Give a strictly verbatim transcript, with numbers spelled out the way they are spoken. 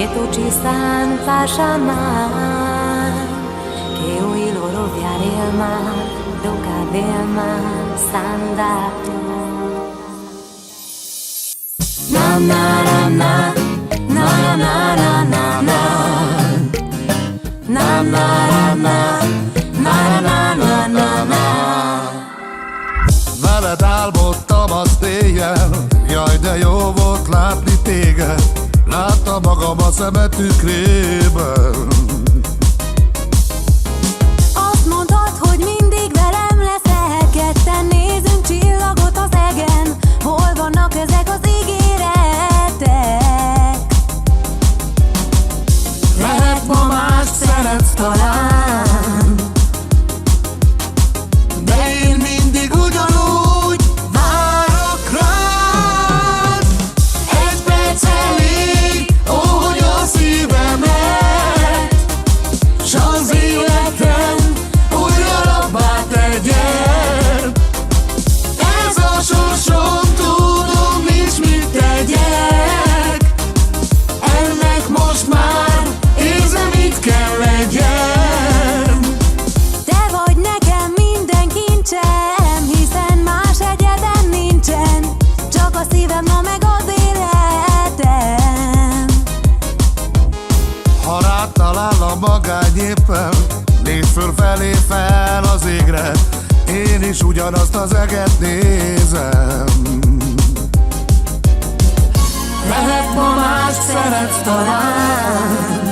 E tu ci san fascia mar, che ui loro viare il mar, doca del mar san da tu. Na na na na, na na na na na. Na na na na, na na na na na. Veled álmodtam az éjjel, jaj, de jó volt látni téged. Láttam magam a szemed tükrében. Azt mondtad, hogy mindig velem leszel, ketten nézünk csillagot az egen. Hol vannak ezek az ígéretek? Lehet, ma más szeret talán, de én mindig ugyanúgy várok rád. Egy perc elég, ó, hogy a szívemet s az életem újra lappá tegyed. Ez a sorsom, tudom, nincs mit tegyek. Ennek most már érzem, itt kell legyen. Te vagy nekem minden kincsem, hiszen más egyedem nincsen. Csak a szívem, na meg az életem. Ha rád talál a magányéppen, nézd fölfelé fel az égre, én is ugyanazt az eget nézem. Lehet, ma más szeret talán,